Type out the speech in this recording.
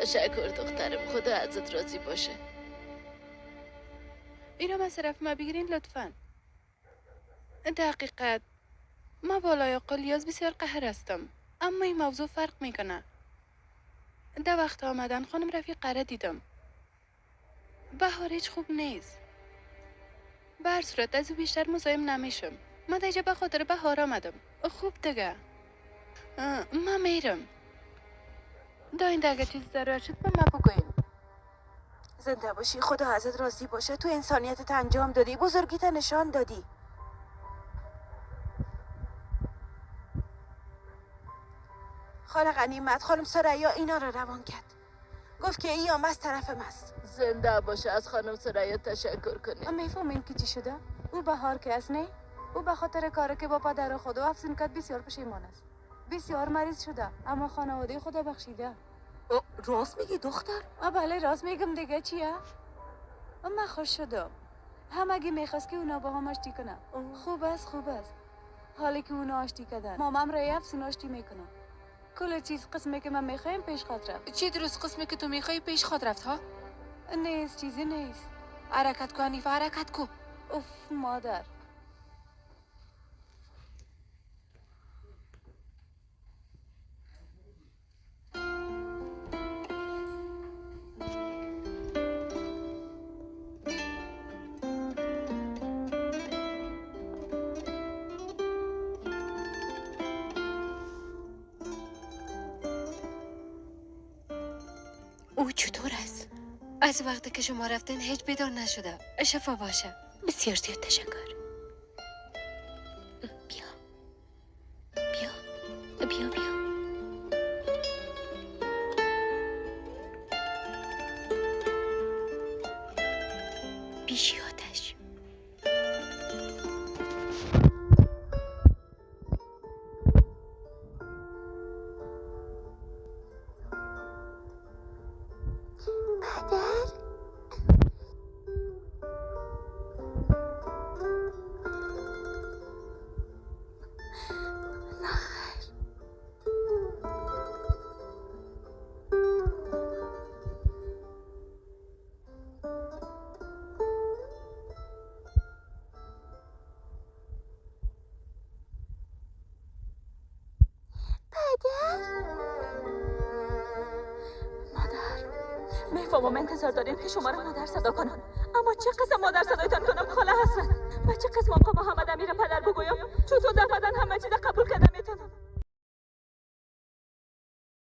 تشکر دخترم، خدا ازت راضی باشه. اینا مصرف ما بگیرین لطفا. در حقیقت ما بالای قلیاز بسیار قهر هستم، اما این موضوع فرق میکنه. در وقت آمدن خانم رفیقه را دیدم. بهار هیچ خوب نیست. به هر صورت از او بیشتر مزاحم نمیشم. من دیگه به خاطر بهار آمدم. خوب دیگه من میرم. داینده اگه چیز ضرورت شد به ما بگوین. زنده باشی، خدا ازت راضی باشه. تو انسانیتت انجام دادی، بزرگیت نشان دادی. خاله غنیمت، خانم ثریا اینا رو روان کرد. گفت که ایام از طرف ماست. زنده باشه، از خانم ثریا تشکر کنیم. میفهمین که چی شده؟ او بهار که است نه؟ او به خاطر کاری که با پدر خود و افسون کرد بسیار پشیمان است. بسیار مریض شده، اما خانواده خدا بخشیده. راست میگی دختر؟ بله راست میگم دیگه، چیه؟ من خوش شدم. همگی میخواست که اونا با هم آشتی کنن. خوب است، خوب است. حالی که اونا آشتی کردن، مامام رای افسون آشتی میکنم. کل چیز قسمی که من میخوایم پیش خواد رفت. چی درست قسمی که تو میخوای پیش خواد رفت ها؟ نیست، چیزی نیست. حرکت کو حنیفه، حرکت کو. اوف مادر. او چطور است؟ از وقتی که شما رفتین هیچ بیدار نشده. شفا باشه. بسیار زیاد تشکر. بیا بیا بیا بیا. بیشی آتش. میفهمم انتظار داریم که شما را مادر صدا کنم، اما چه قسم مادر صدایتان کنم خاله حسرت؟ و چه قسم آقا محمد امیر پدر بگویم؟ چطور دفعتاً همه چیز قبول کردم